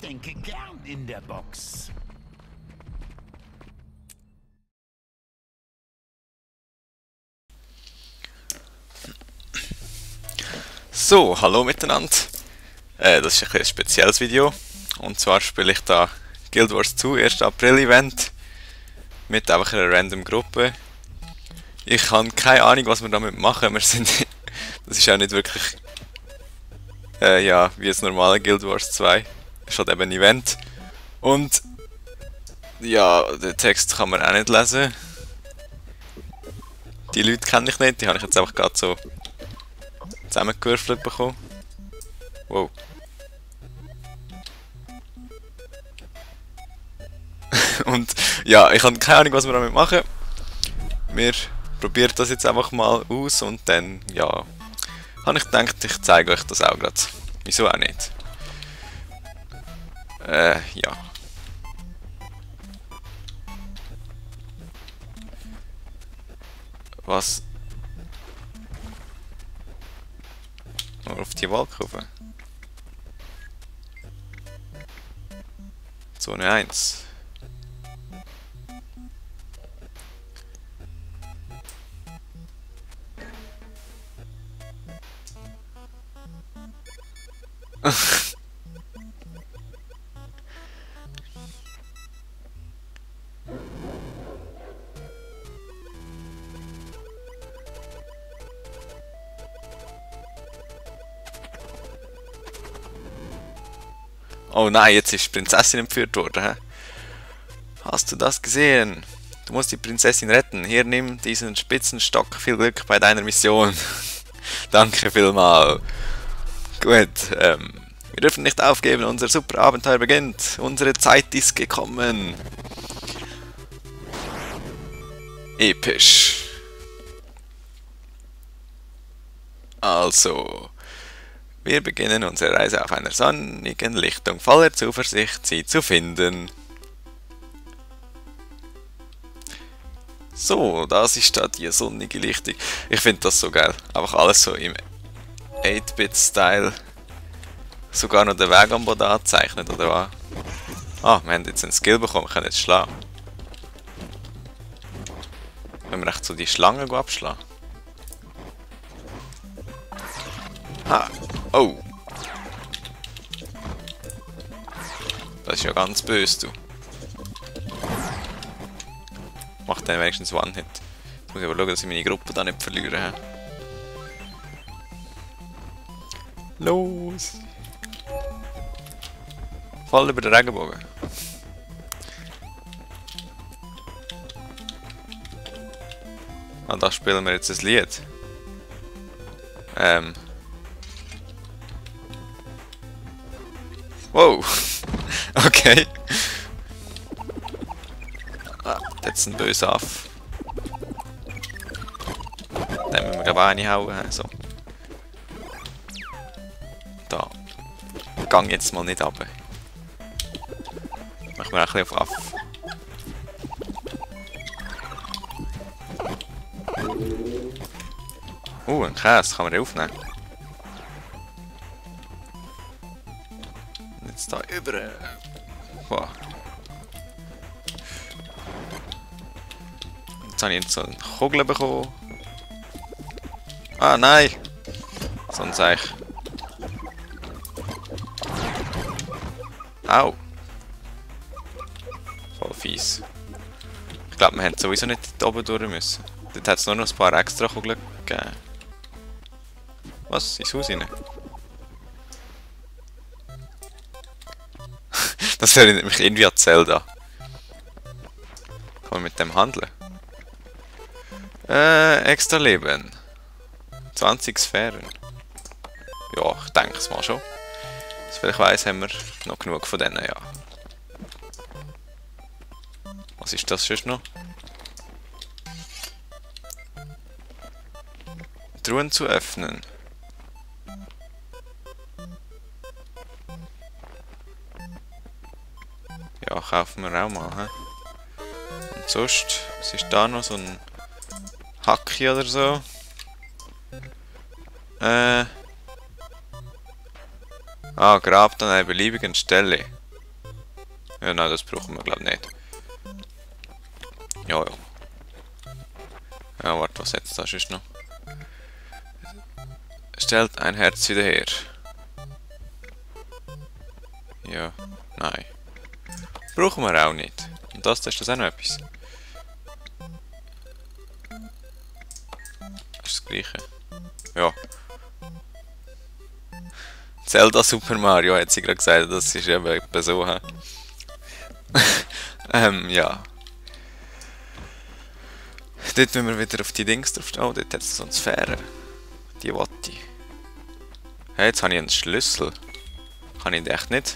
denke gern in der Box. So, hallo miteinander. Das ist ein spezielles Video. Und zwar spiele ich da Guild Wars 2, 1. April Event. Mit einfach einer random Gruppe. Ich habe keine Ahnung, was wir damit machen. Wir sind das ist auch nicht wirklich ja, wie das normale Guild Wars 2. Das ist halt eben ein Event. Und ja, den Text kann man auch nicht lesen. Die Leute kenne ich nicht, die habe ich jetzt einfach gerade so zusammengewürfelt bekommen. Wow. Und ja, ich habe keine Ahnung, was wir damit machen. Wir probieren das jetzt einfach mal aus und dann, ja, habe ich gedacht, ich zeige euch das auch gerade. Wieso auch nicht? Ja. Was? Nur auf die Wolke rauf. Zone 1. Oh nein, jetzt ist die Prinzessin entführt worden. Hä? Hast du das gesehen? Du musst die Prinzessin retten. Hier, nimm diesen Spitzenstock. Viel Glück bei deiner Mission. Danke vielmal. Gut, wir dürfen nicht aufgeben. Unser super Abenteuer beginnt. Unsere Zeit ist gekommen. Episch. Also, wir beginnen unsere Reise auf einer sonnigen Lichtung, voller Zuversicht, sie zu finden. So, das ist da die sonnige Lichtung. Ich finde das so geil. Einfach alles so im 8-Bit-Style. Sogar noch den Weg am Boden anzeichnet, oder was? Ah, wir haben jetzt einen Skill bekommen, wir können jetzt schlagen. Wenn wir echt so die Schlangen abschlagen. Ah, oh. Das ist ja ganz böse, du. Macht dann wenigstens One-Hit. Jetzt muss ich aber schauen, dass ich meine Gruppe da nicht verliere. Los! Voll über den Regenbogen. Ah, da spielen wir jetzt ein Lied. Wow! Okay. Ah, jetzt ein böser Aff. Den müssen wir glaube ich reinhauen. So. Da. Gang jetzt mal nicht runter. Machen wir ein bisschen auf Aff. Ein Käse, kann man den aufnehmen? Und jetzt da über. Wow. Jetzt habe ich jetzt so eine Kugel bekommen. Ah nein! Sonst eigentlich. Au! Voll fies. Ich glaube, wir hätten sowieso nicht da oben durch müssen. Dort hat es nur noch ein paar extra Kugeln gegeben. Was? Ins Haus rein? Das erinnert mich irgendwie an Zelda. Kann man mit dem handeln? Extra Leben. 20 Sphären. Ja, ich denke es mal schon. Soviel ich weiss, haben wir noch genug von denen, ja. Was ist das sonst noch? Truhen zu öffnen. Ja, kaufen wir auch mal, hä? Und sonst, was ist da noch? So ein Hacki oder so? Grab an einer beliebigen Stelle. Ja, nein, das brauchen wir glaube ich nicht. Ja, ja. Ja, warte, was jetzt da ist noch? Stellt ein Herz wieder her. Ja, nein. Brauchen wir auch nicht. Und das ist das auch noch etwas. Das ist das Gleiche. Ja. Zelda Super Mario hat sie gerade gesagt, das ist eben etwa so. Ja. Dort müssen wir wieder auf die Dings drauf. Oh, dort hat es so eine Sphäre. Die Watti. Hey, jetzt habe ich einen Schlüssel. Kann ich den echt nicht?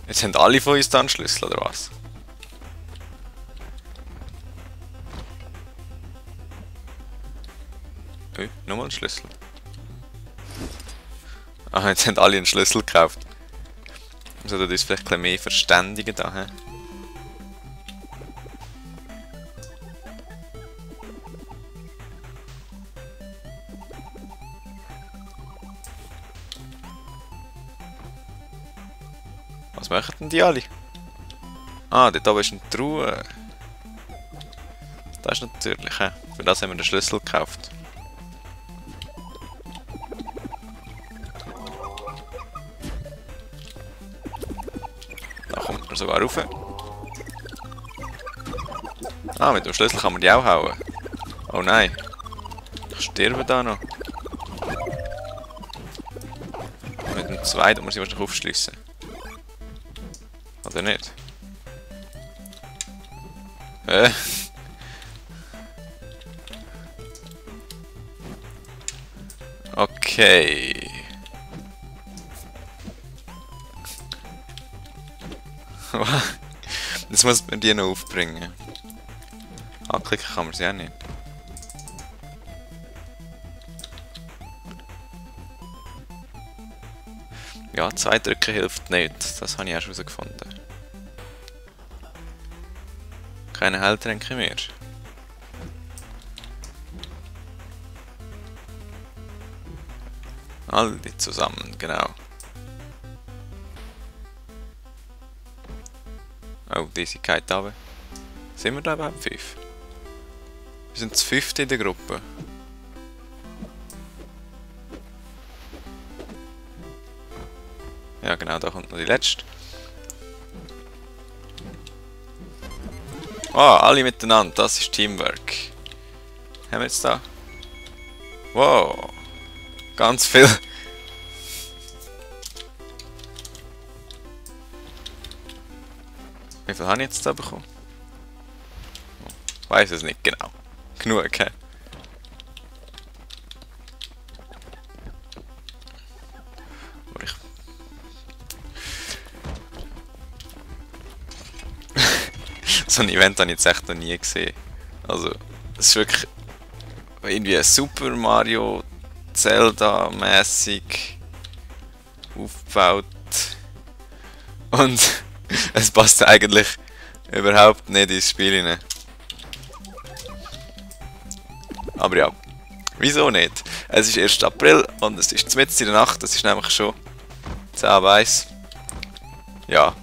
Jetzt haben alle von uns da einen Schlüssel, oder was? Nochmal einen Schlüssel. Ah, jetzt haben alle einen Schlüssel gekauft. Wir sollten uns vielleicht ein bisschen mehr verständigen da. He? Was machen denn die alle? Ah, dort oben ist eine Truhe. Das ist natürlich, he? Für das haben wir den Schlüssel gekauft. Da kommt man sogar rauf. Ah, mit dem Schlüssel kann man die auch hauen. Oh nein. Ich sterbe da noch. Mit dem zweiten muss ich wahrscheinlich aufschliessen. Oder nicht? Okay. Jetzt muss man die noch aufbringen. Anklicken kann man sie auch nicht. Ja, 2 drücken hilft nicht. Das habe ich erst herausgefunden. Keine Heiltränke mehr. Alle zusammen, genau. Oh, diese geht runter. Sind wir da überhaupt 5? Wir sind das 5. in der Gruppe. Ja genau, da kommt noch die letzte. Ah, alle miteinander, das ist Teamwork. Haben wir jetzt da? Wow, ganz viel. Wie viel habe ich jetzt da bekommen? Ich weiß es nicht genau. Genug, okay. Aber ich... So ein Event habe ich jetzt echt noch nie gesehen. Also, es ist wirklich irgendwie ein Super Mario Zelda-mäßig aufgebaut. Und es passt eigentlich überhaupt nicht ins Spiel hinein. Aber ja, wieso nicht? Es ist 1. April und es ist mitten in der Nacht, das ist nämlich schon 10 ab 1. Ja.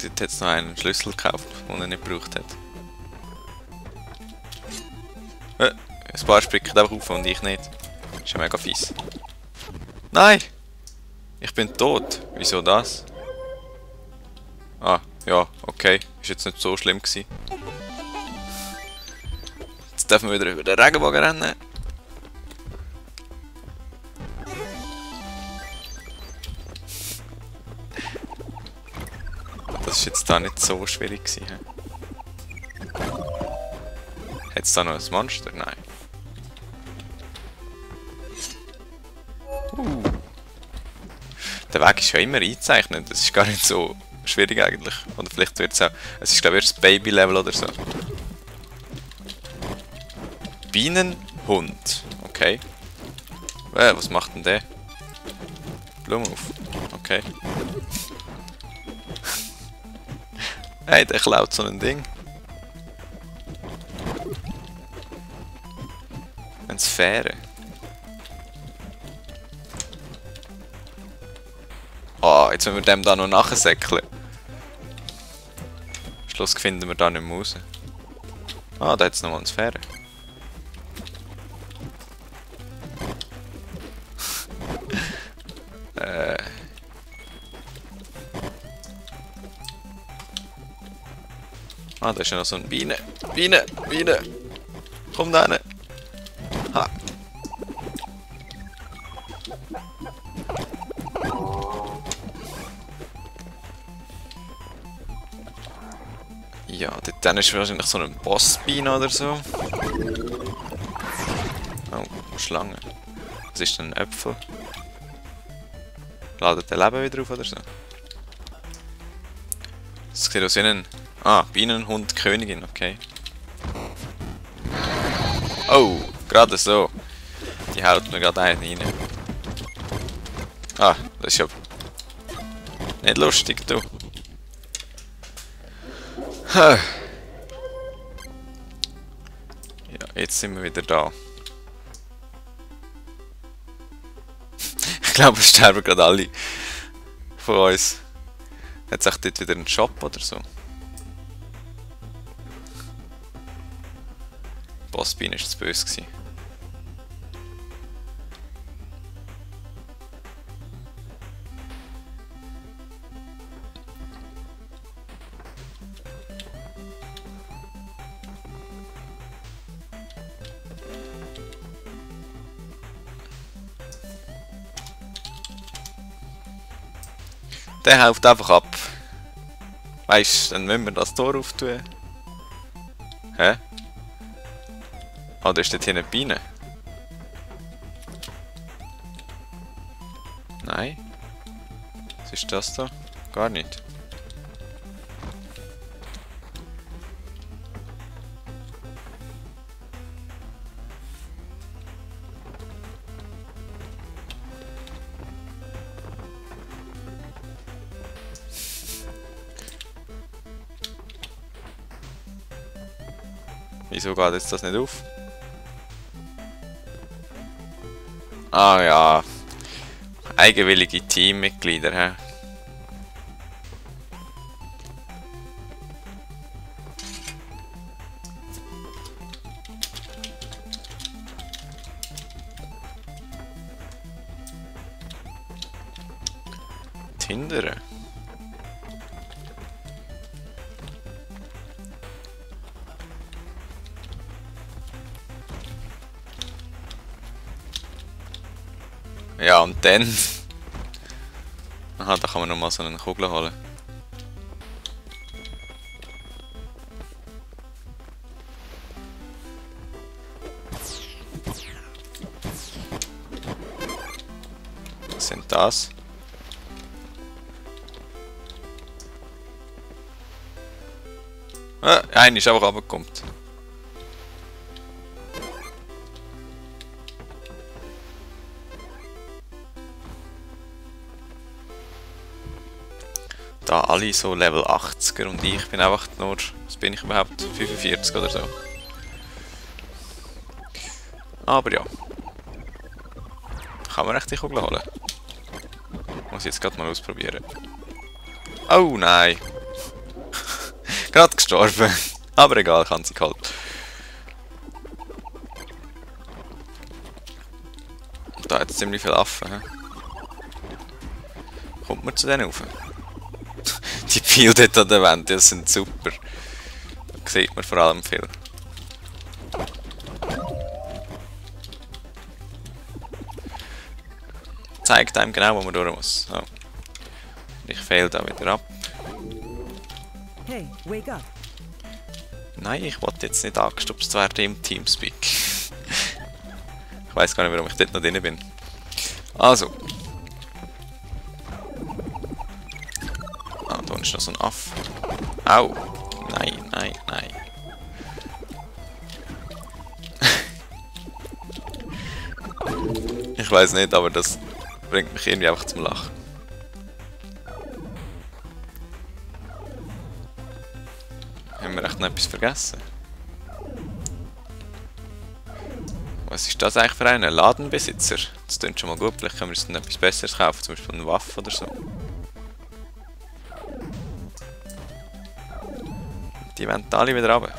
Dort hat es noch einen Schlüssel gekauft, den er nicht gebraucht hat. Ein paar spricken einfach auf und ich nicht. Das ist ja mega fies. Nein! Ich bin tot. Wieso das? Ah, ja, okay. Ist jetzt nicht so schlimm gewesen. Jetzt dürfen wir wieder über den Regenbogen rennen. Das ist jetzt da nicht so schwierig gewesen. Hat es da noch ein Monster? Nein. Der Weg ist ja immer eingezeichnet. Das ist gar nicht so schwierig eigentlich. Oder vielleicht wird es auch... Es ist glaube ich erst das Baby-Level oder so. Bienenhund. Okay. Was macht denn der? Blumen auf. Okay. Hey, der klaut so ein Ding. Eine Sphäre. Oh, jetzt müssen wir dem da noch nachsäckeln. Am Schluss finden wir da nicht mehr raus. Ah, da hat es nochmal eine Sphäre. Ah, da ist ja noch so eine Biene. Biene! Biene! Komm da rein! Ha! Ja, dort ist wahrscheinlich so ein Bossbiene oder so. Oh, Schlange. Was ist denn ein Äpfel? Ladet der Leben wieder auf oder so? Das sieht aus wie ein... Ah, Bienenhund Königin, okay. Oh, gerade so. Die haut mir gerade einen rein. Ah, das ist ja... nicht lustig, du. Ja, jetzt sind wir wieder da. Ich glaube, es sterben gerade alle von uns. Hat es dort wieder einen Shop oder so? Bossbiene war zu böse gewesen. Der haut einfach ab. Weißt du, dann müssen wir das Tor auftun. Hä? Oh, da ist dort hier eine Biene. Nein. Was ist das da? Gar nicht. Wieso geht jetzt das nicht auf? Ah ja. Eigenwillige Teammitglieder, hä? Tinder. Ja, und dann... Aha, da kann man nochmal so eine Kugel holen. Was sind das? Ah, einer ist einfach runtergekommen. Da alle so Level 80er und ich bin einfach nur, was bin ich überhaupt, 45 oder so. Aber ja. Kann man echt die Kugel holen. Muss ich jetzt gerade mal ausprobieren. Oh nein. Gerade gestorben. Aber egal, kann sie geholt. Da hat es ziemlich viele Affen. He? Kommt man zu denen rauf? Die Pfeile dort an der Wand, die sind super. Da sieht man vor allem viel. Zeigt einem genau, wo man durch muss. Oh. Ich fehle da wieder ab. Hey, wake up. Nein, ich wollte jetzt nicht angestupst werden im Teamspeak. Ich weiß gar nicht, warum ich dort noch drin bin. Also. Ah, da ist noch so ein Aff. Au! Nein, nein, nein. Ich weiß nicht, aber das bringt mich irgendwie einfach zum Lachen. Haben wir echt noch etwas vergessen? Was ist das eigentlich für ein Ladenbesitzer? Das klingt schon mal gut, vielleicht können wir uns dann etwas Besseres kaufen, zum Beispiel eine Waffe oder so. Die wollen alle wieder runter.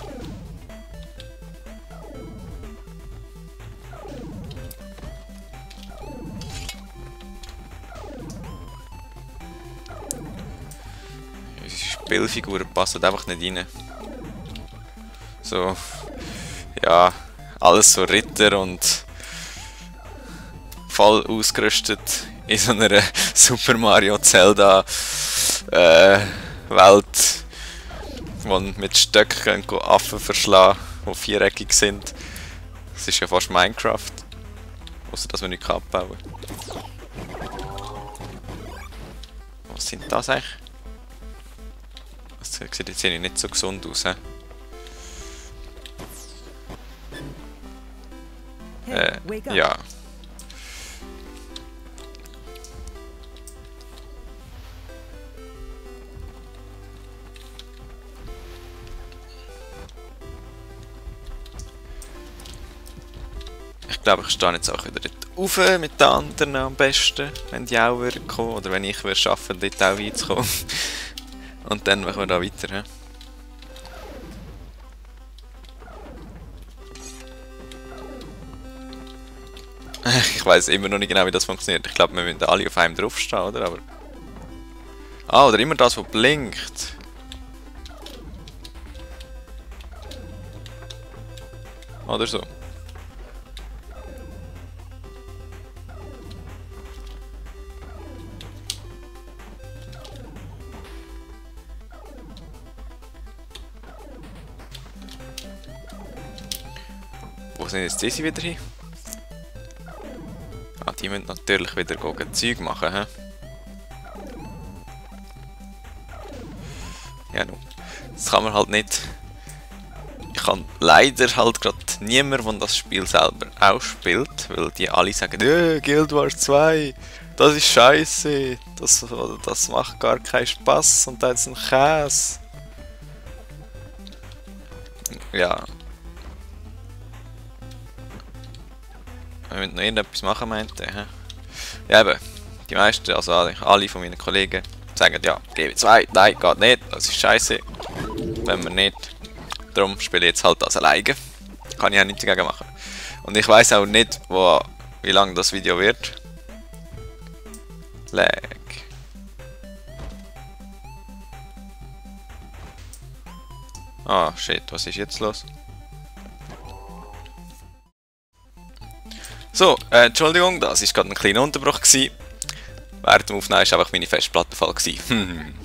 Unsere Spielfiguren passen einfach nicht rein. So, ja, alles so Ritter und voll ausgerüstet in so einer Super Mario Zelda Welt, wo man mit Stöcken Affen verschlagen, die viereckig sind. Das ist ja fast Minecraft, außer dass wir nicht abbauen kann. Was sind das eigentlich? Das sieht jetzt nicht so gesund aus, he? Hey, wake up. Ja. Ich glaube, ich stehe jetzt auch wieder dort rauf mit den anderen am besten, wenn die auch würden kommen, oder wenn ich würde schaffen, dort auch reinzukommen. Und dann machen wir da weiter. He? Ich weiß immer noch nicht genau, wie das funktioniert. Ich glaube, wir müssen alle auf einem draufstehen, oder? Aber ah, oder immer das, was blinkt. Oder so. Wo sind jetzt diese wieder hin? Ah, die müssen natürlich wieder gehen, Zeug machen, hä? Ja, nun. Das kann man halt nicht. Ich kann leider halt gerade niemand, der das Spiel selber auch spielt, weil die alle sagen, Guild Wars 2, das ist scheiße, das macht gar keinen Spaß und da ist ein Käse. Ja. Wir müssen noch irgendetwas machen, meinte er. Ja eben, die meisten, also alle von meinen Kollegen sagen, ja, GW2, nein, geht nicht, das ist scheiße. Wenn wir nicht. Darum spiele ich jetzt halt das alleine. Kann ich auch nichts dagegen machen. Und ich weiß auch nicht, wie lang das Video wird. Lag. Ah, shit, was ist jetzt los? So, Entschuldigung, das war gerade ein kleiner Unterbruch gewesen. Während dem Aufnehmen war einfach meine Festplatte voll gewesen.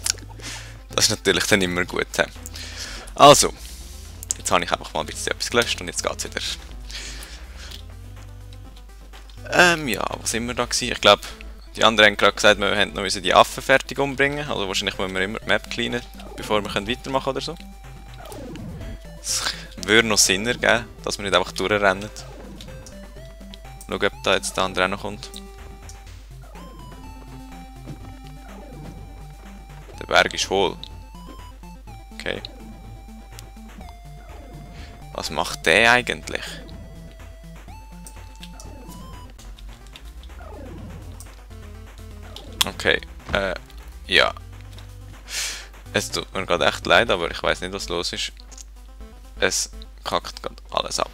Das ist natürlich dann immer gut. He? Also, jetzt habe ich einfach mal ein bisschen etwas gelöscht und jetzt geht es wieder. Ja, wo sind wir da gewesen? Ich glaube, die anderen haben gerade gesagt, wir haben noch die Affen fertig umbringen. Also wahrscheinlich müssen wir immer die Map cleanen, bevor wir weitermachen oder so. Es würde noch Sinn ergeben, dass wir nicht einfach durchrennen. Schauen, ob da jetzt der andere auch noch kommt. Der Berg ist hohl. Okay. Was macht der eigentlich? Okay, ja. Es tut mir gerade echt leid, aber ich weiß nicht, was los ist. Es kackt gerade alles ab.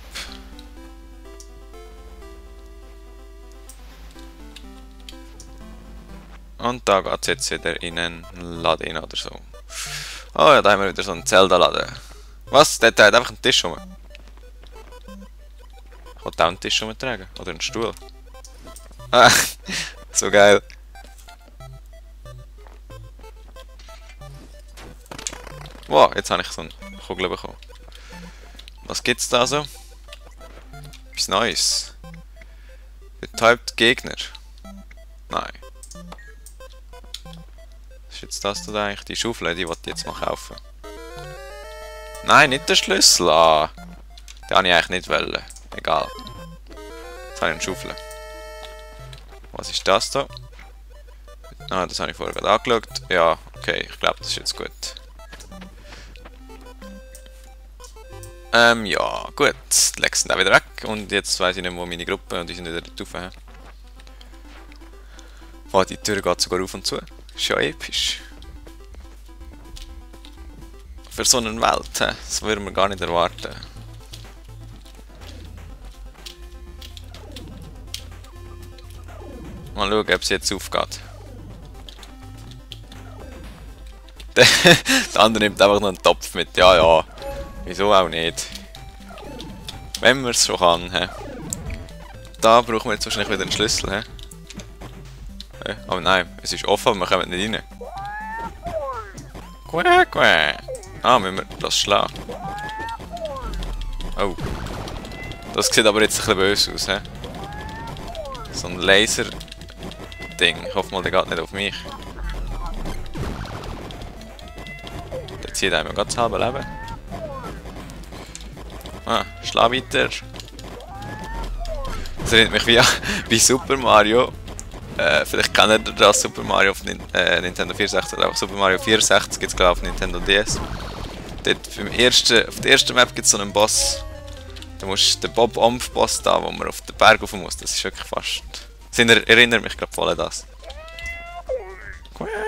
Und da geht es jetzt wieder in einen Laden oder so. Oh ja, da haben wir wieder so einen Zelda-Laden. Was? Der hat einfach einen Tisch rum. Ich wollte auch einen Tisch rumtragen. Oder einen Stuhl. Ah, so geil. Wow, jetzt habe ich so eine Kugel bekommen. Was gibt's da so? Etwas Neues. Betäubt Gegner. Nein. Was ist jetzt das da eigentlich? Die Schaufel, die wollte ich jetzt mal kaufen. Nein, nicht der Schlüssel. Ah, den wollte ich eigentlich nicht wollen. Egal. Jetzt habe ich eine Schaufel. Was ist das da? Ah, das habe ich vorher gerade angeschaut. Ja, okay, ich glaube, das ist jetzt gut. Ja, gut. Die Lex sind auch wieder weg. Und jetzt weiss ich nicht mehr, wo meine Gruppe und die sind wieder drauf. Oh, die Tür geht sogar auf und zu. Ist ja episch. für so eine Welt. Das würden wir gar nicht erwarten. Mal schauen, ob es jetzt aufgeht. Der andere nimmt einfach noch einen Topf mit. Ja, ja. Wieso auch nicht? Wenn man es schon kann. He. Da brauchen wir jetzt wahrscheinlich wieder einen Schlüssel. He. Aber nein, es ist offen, aber wir kommen nicht rein. Quack, quack. Ah, müssen wir das schlagen. Oh. Das sieht aber jetzt ein bisschen böse aus. He. So ein Laser-Ding. Ich hoffe mal, der geht nicht auf mich. Der zieht einem ganz das halbe Leben. Ah, schlag weiter. Das erinnert mich wie Super Mario. Vielleicht kennt ihr das Super Mario auf Nintendo 64 oder auch Super Mario 64 gibt es glaube ich auf Nintendo DS. Dort auf der ersten Map gibt es so einen Boss. Da musst du den Bob-Omb-Boss da, wo man auf den Berg rauf muss. Das ist wirklich fast... Das erinnert mich gerade voll an das.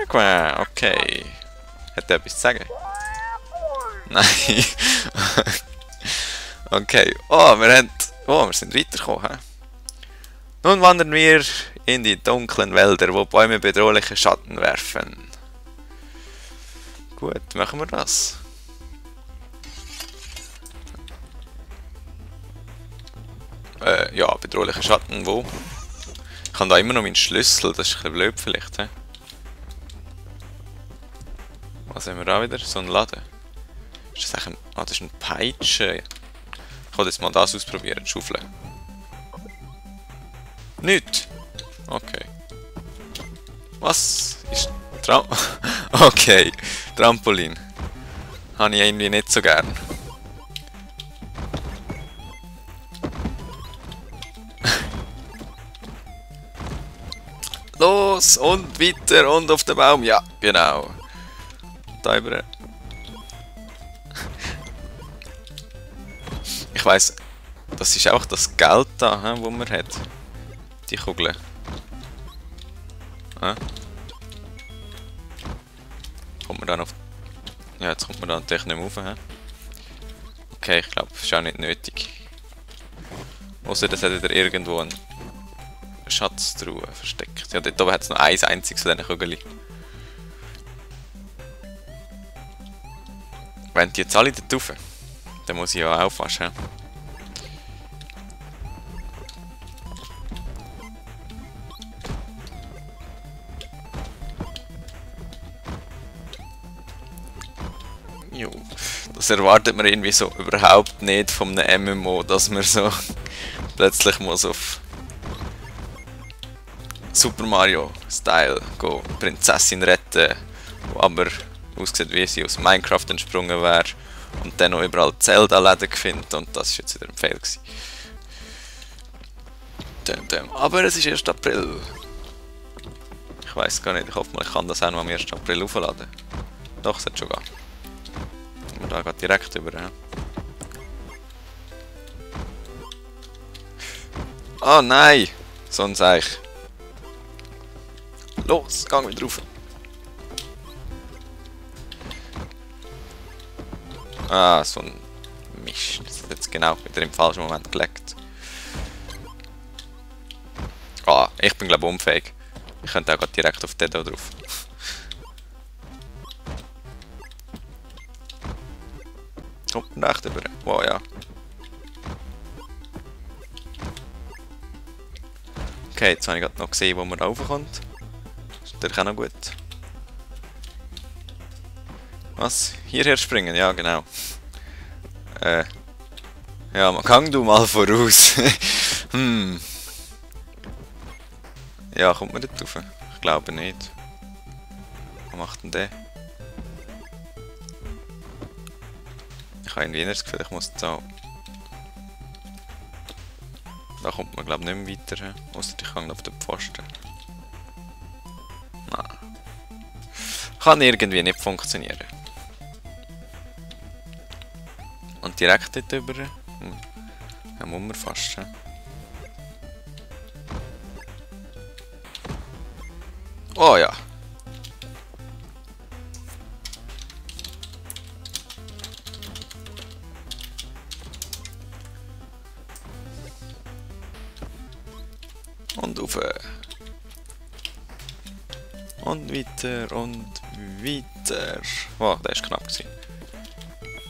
Okay. Hat er etwas zu sagen? Nein. Okay. Oh, wir sind weitergekommen. He? Nun wandern wir in die dunklen Wälder, wo Bäume bedrohliche Schatten werfen. Gut, machen wir das. Ja, bedrohliche Schatten, wo? Ich habe da immer noch meinen Schlüssel, das ist ein bisschen blöd vielleicht. He? Was haben wir da wieder? So ein Laden. Ist das eigentlich das ist eine Peitsche. Ich kann jetzt mal das ausprobieren, schaufeln. Nicht! Okay. Was? Ist okay, Trampolin. Habe ich irgendwie nicht so gern. Los und weiter und auf den Baum. Ja, genau. Da über. Ich weiss, das ist auch das Geld da, wo man hat. Die Kugeln. Kommt man dann auf. Ja, jetzt kommt man da natürlich nicht mehr rauf. Okay, ich glaube, das ist auch nicht nötig. Außer das hat wieder irgendwo einen Schatztruhe versteckt. Ja, dort oben hat es noch ein einziges von diesen Kugeln. Wenn die jetzt alle dort rauf, dann muss ich ja aufwaschen. Jo, das erwartet man irgendwie so überhaupt nicht von einem MMO, dass man so plötzlich muss auf Super Mario Style go Prinzessin retten, die aber aussieht wie sie aus Minecraft entsprungen wäre und dann noch überall Zelda-Läden findet und das ist jetzt wieder ein Fail gewesen. Aber es ist 1. April. Ich weiß gar nicht, ich hoffe mal, ich kann das auch noch am 1. April aufladen. Doch, es hat schon gehen. Da geht direkt über. Ja. Oh nein! So ein Seich. Los, gang wieder rauf. Ah, so ein Mist. Das hat jetzt genau wieder im falschen Moment gelegt. Ah, ich bin glaube ich unfähig. Ich könnte auch gerade direkt auf den da drauf. Kommt man echt über. Wow, ja. Okay, jetzt habe ich gerade noch gesehen, wo man da raufkommt. Das ist natürlich auch noch gut. Was? Hierher springen? Ja, genau. Ja, man kann du mal voraus. Ja, kommt man dort rauf? Ich glaube nicht. Was macht denn der? Ich habe irgendwie das Gefühl, ich muss da... Da kommt man glaube ich nicht mehr weiter, außer ich hänge auf den Pfosten. Nein. Kann irgendwie nicht funktionieren. Und direkt dort drüber. Da muss man fast. Oh ja. rauf. Und weiter und weiter. Oh, der ist knapp gewesen.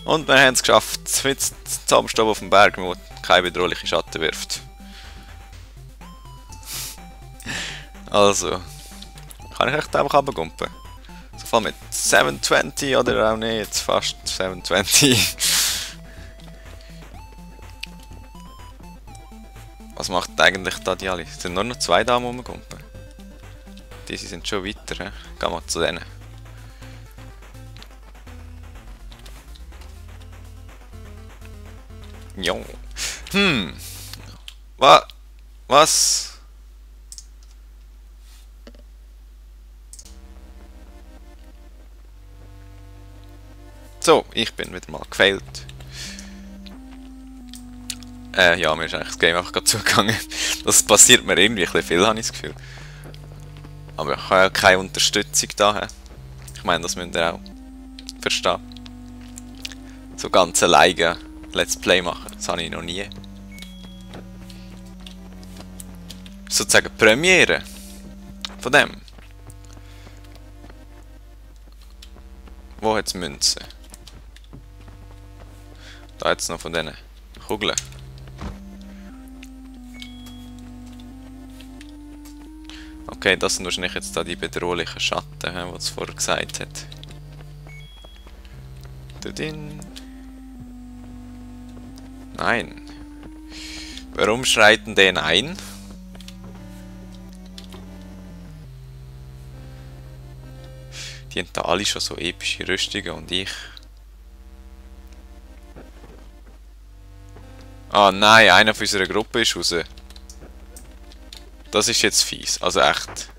Und wir haben es geschafft. Jetzt zusammen auf dem Berg, wo keine bedrohliche Schatten wirft. Also, kann ich echt einfach runtergumpen. So voll mit 720 oder auch nicht, fast 720. Was macht eigentlich da die alle? Es sind nur noch 2 Damen rumgumpen. Diese sind schon weiter, he? Gehen wir zu denen. Jo. Was? So, ich bin wieder mal gefailt. Ja, mir ist eigentlich das Game einfach gerade zugegangen. Das passiert mir irgendwie ein bisschen viel, habe ich das Gefühl. Aber ich habe ja keine Unterstützung da. Ich meine, das müsst ihr auch verstehen. So ganz alleine Let's Play machen, das habe ich noch nie. Sozusagen Premiere von dem. Wo hat es Münzen? Da hat es noch von diesen Kugeln. Okay, das sind wahrscheinlich jetzt da die bedrohlichen Schatten, die es vorher gesagt hat. Nein. Warum schreiten den ein? Die haben da alle schon so epische Rüstungen und ich. Ah nein, einer von unserer Gruppe ist raus. Das ist jetzt fies, also echt.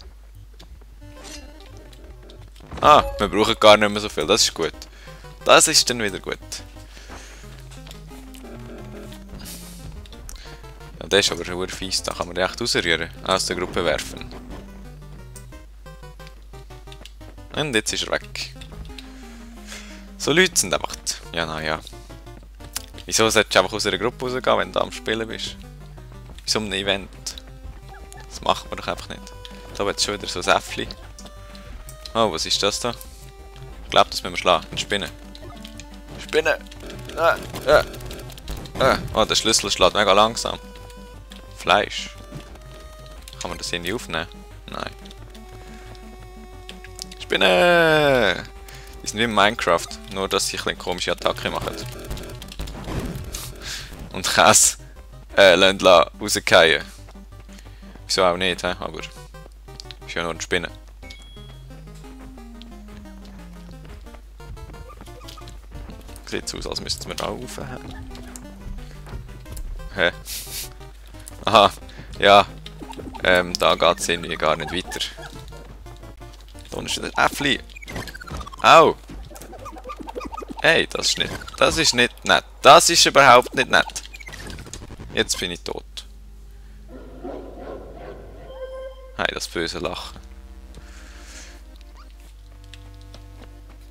Ah, wir brauchen gar nicht mehr so viel, das ist gut. Das ist dann wieder gut. Ja, der ist aber schon fies, da kann man den echt rausrühren, aus der Gruppe werfen. Und jetzt ist er weg. So Leute sind einfach... Ja, naja. Wieso solltest du einfach aus einer Gruppe rausgehen, wenn du am Spielen bist? Bei so einem Event. Das macht man doch einfach nicht. Da wird schon wieder so ein Äffli. Oh, was ist das da? Ich glaube, das müssen wir schlagen. Eine Spinne. Spinne! Oh, der Schlüssel schlägt mega langsam. Fleisch. Kann man das irgendwie aufnehmen? Nein. Spinne! Die sind wie in Minecraft, nur dass sie ein bisschen komische Attacke machen. Und Käse rausfallen. Wieso auch nicht, he? Aber ist ja nur eine Spinne. Sieht so aus, als müssten wir da rauf haben. Hä? Aha, ja. Da geht es irgendwie gar nicht weiter. Da unten ist der Äffli. Au! Hey, das ist nicht. Das ist nicht nett. Das ist überhaupt nicht nett. Jetzt bin ich tot. Hey, das böse Lachen.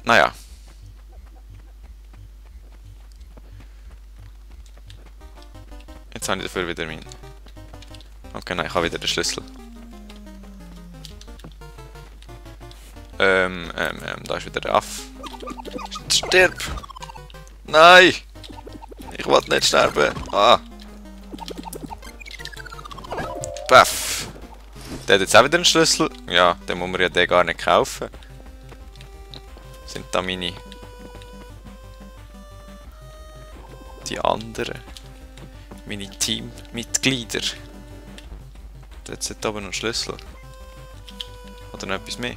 Naja. Jetzt habe ich dafür wieder meinen. Okay, nein, ich habe wieder den Schlüssel. Da ist wieder der Aff. Stirb! Nein! Ich will nicht sterben. Ah! Paff! Der hat jetzt auch wieder einen Schlüssel. Ja, den muss man ja den gar nicht kaufen. Sind da meine... Die anderen. Meine Teammitglieder. Jetzt hat aber noch einen Schlüssel. Oder noch etwas mehr?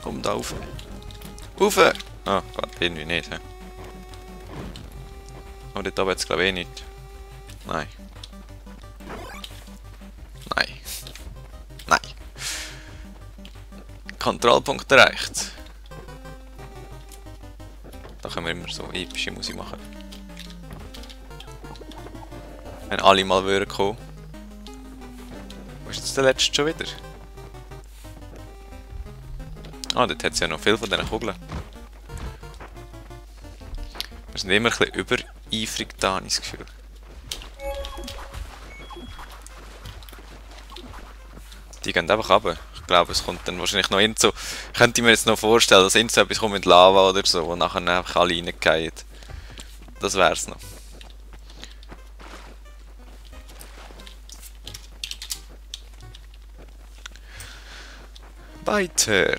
Komm da rauf. Rauf! Ah, geht irgendwie nicht. He? Aber dort oben jetzt glaube ich eh nicht. Nein. Nein. Nein. Kontrollpunkt erreicht. Da können wir immer so epische Musik machen. Wenn alle mal würden kommen. Wo ist jetzt der letzte schon wieder? Ah, dort hat es ja noch viel von diesen Kugeln. Wir sind immer ein bisschen übereifrig da, habe ich das Gefühl. Die gehen einfach runter. Ich glaube, es kommt dann wahrscheinlich noch irgend so... Könnte ich mir jetzt noch vorstellen, dass irgend so etwas kommt mit Lava oder so, wo nachher einfach alle reingehen. Das wär's noch. Weiter.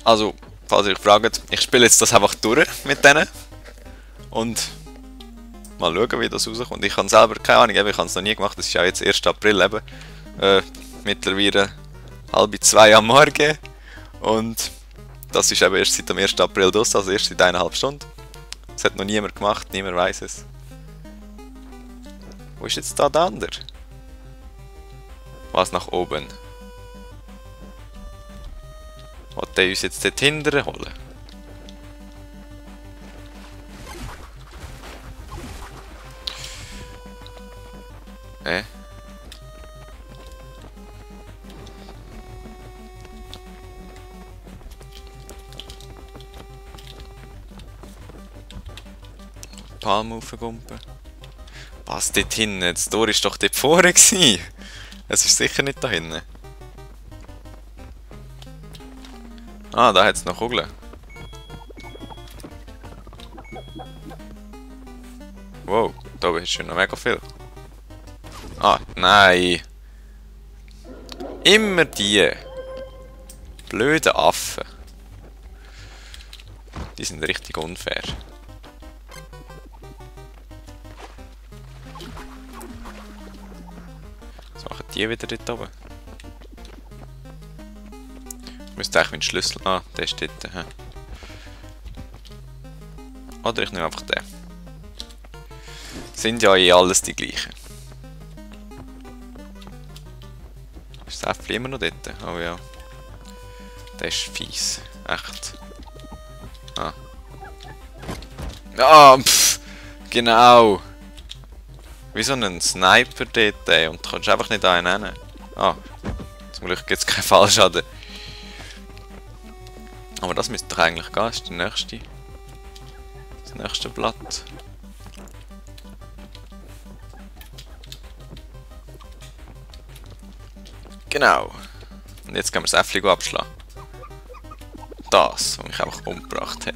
Also, falls ihr euch fragt, ich spiele jetzt das einfach durch mit denen. Und mal schauen, wie das rauskommt. Ich habe selber keine Ahnung, ich habe es noch nie gemacht. Das ist ja jetzt 1. April eben. Mittlerweile 1:30 am Morgen. Und das ist eben erst seit dem 1. April draus, also erst seit 1,5 Stunden. Das hat noch niemand gemacht, niemand weiß es. Wo ist jetzt da der andere? Was nach oben? Wollt der uns jetzt dort hinten holen? Palm aufgumpen. Was dort hinten? Das Tor war doch dort vorne gewesen. Es ist sicher nicht da hinten. Ah, da hat es noch Kugeln. Wow, da oben ist schon noch mega viel. Ah, nein. Immer die blöden Affen. Die sind richtig unfair. Was machen die wieder dort oben? Ich müsste eigentlich mit dem Schlüssel... Ah, der ist dort. Oder ich nehme einfach den. Sind ja eh alles die gleichen. Ist das Äpfel immer noch dort? Oh ja. Der ist fies. Echt. Ah. Ah, pff. Genau. Wie so ein Sniper dort. Und du kannst einfach nicht einen nehmen. Ah. Zum Glück gibt es keinen Fallschaden. Aber das müsste doch eigentlich gehen. Das ist der nächste. Das nächste Blatt. Genau. Und jetzt können wir das Äpfel abschlagen. Das, was mich einfach umgebracht hat.